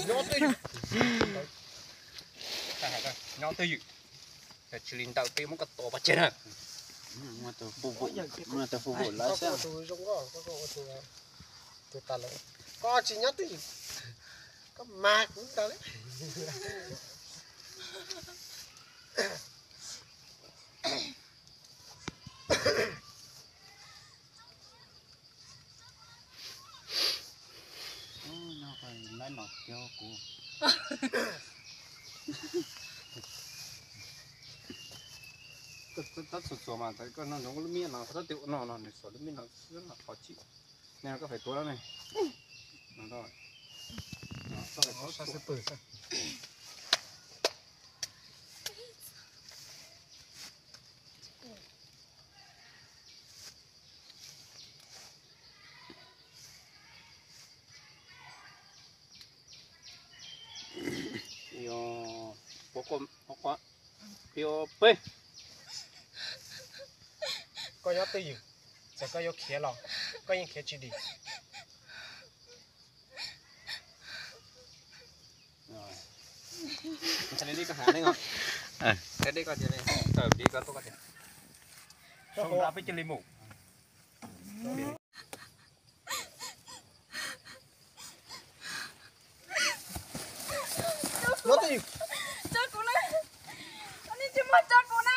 Nyob twj ywm. Nyob twj ywm. Tsis li ntawd peb muab koj tua pov tseg na. Muaj tus fuv vum lawv xwb. Koj tsis nyob twj ywm, koj mag kuv ntag li. Nyob lawv nom kiag kuv. Tab txhua txhua mas koj noj ntsoov lub miab no, tab tis ua no no nws xuas lub miab no xwb no qhov tsis. Nim no koj feem tuav no ne. Koj nyob twj ywm, txawm koj yuav khiav los koj yeej khiav tsis dim. Tso kuv na, koj tsis muab tso kuv na.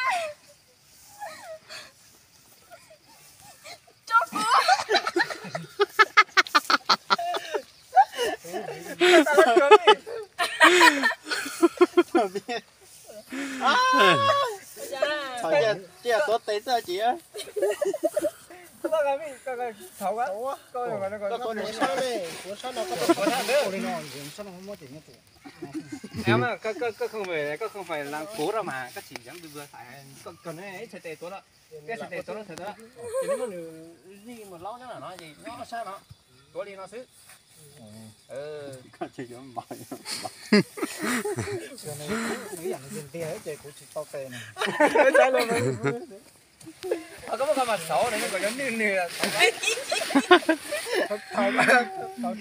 Tso kuv. Txhom cia tuav tes xwb ces. Koj không phải, koj không phải là kuv đâu mà, koj tsis yog tus xaiv, koj txhais tes tuav lawm, koj txhais tes tuav lawm, ces nws muab nws zij mus laub nyob no ces nyob sab no, tuav li no xwb. Koj tsis yuav npaum. Nws ib yam nws tiag tiag ces kuv tsis tau tes nws. Koj muab koj mas xauv nws kom cov nws nws. Thaum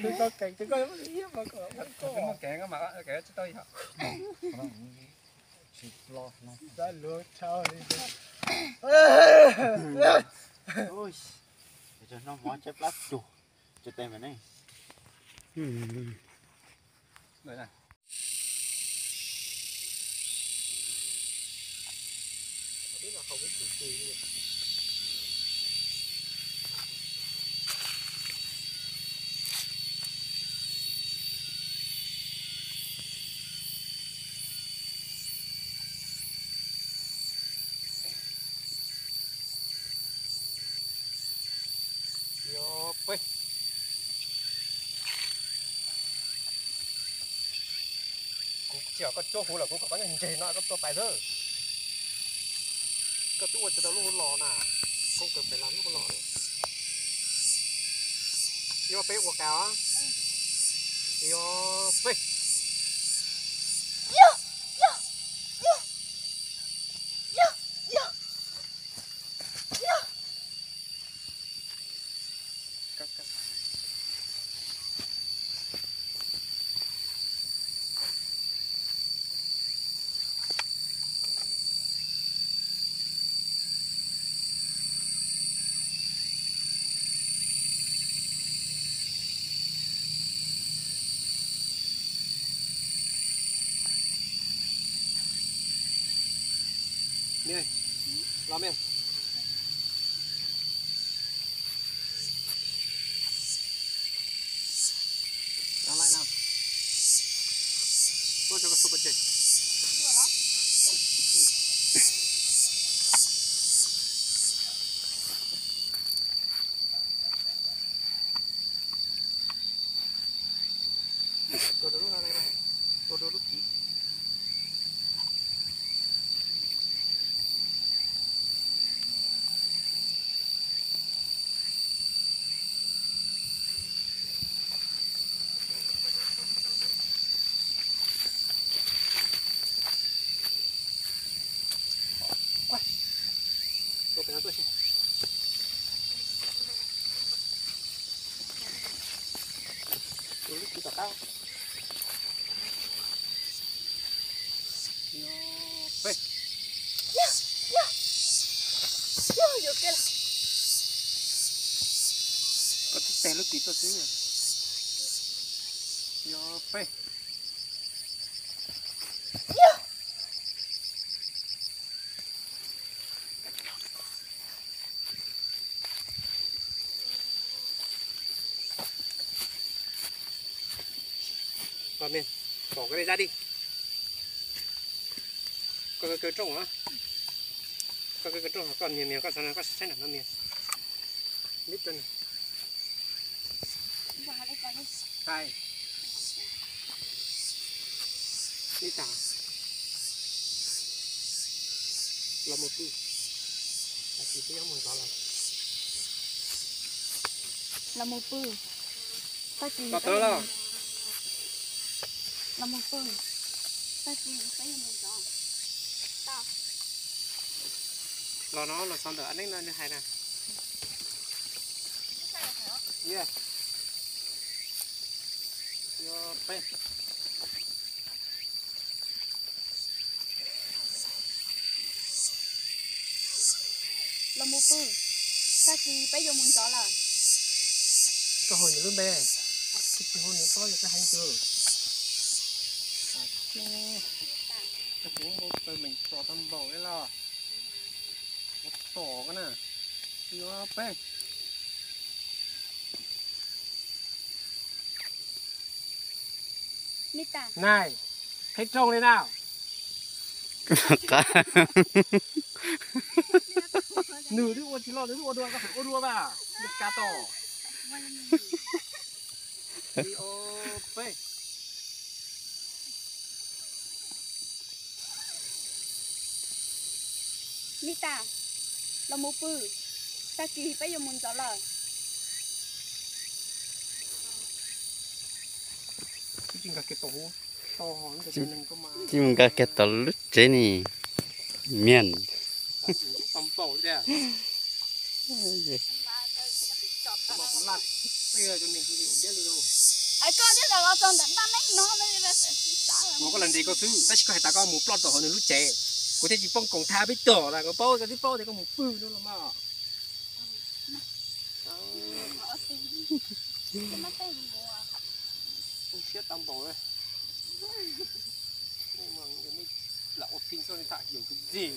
twg koj keem ces koj muab keem, koj mas keem tsis tau yog. Tsis los no. Noj mov tshaib plab cuag, tshaib tes mas ne. Kuv tsis kom koj cuab huv lawm, kuv kom koj nyob ntseg no koj tua pais xwb. Koj twb ua tsis tau lub hauv los na, koj kawm pem los lub hauv los. Yog peb ua cas os? Yog peb. Los me. Tus lub txiv tom qab. Koj tib teg lub tis tuaj xwb. Yog peb. Koj, pom koj li dab di. Koj kaw rooj, koj kaw rooj, koj nias nias koj xav no, koj saib nram no nias. Li tas, los mus pw, tag kis peb yuav mus ntxov lawm. Los mus pw, tag kis peb yuav mus, los mus pw, tag kis peb yuav mus ntxov. Los no los txog ntawm Ab Neeb no nws hais na. Yog peb. Los mus pw, tag kis peb yuav mus ntxov lawm. Koj hu nws lub npe, kuv tsis hu nws paub yog koj hais twg. Koj kuv npau taws meem tsom tau npaum li los. Ua tom koj na. Yog peb. Nais, qhib rooj li na. Nws twb ua tsis los, nws twb ua dua, koj pheej ua dua mas nws kav tom. Li o peb. Nais, los mus pw, tag kis peb yuav mus ntxov lawm. Tsis nkag kiag tau, tsis mus nkag kiag tau lub tsev ni, miam. Mus koj los ntes koj xwb, tab sis koj hais tas koj mus ploj rau hauv nws lub tsev, kuv thiaj tsis poob koom tha peb tom lawm, koj paub, koj twb paub tias koj mus pw no los mas. Siab tau npaum li. Lam ua phim txoj li tham yus kwv tij.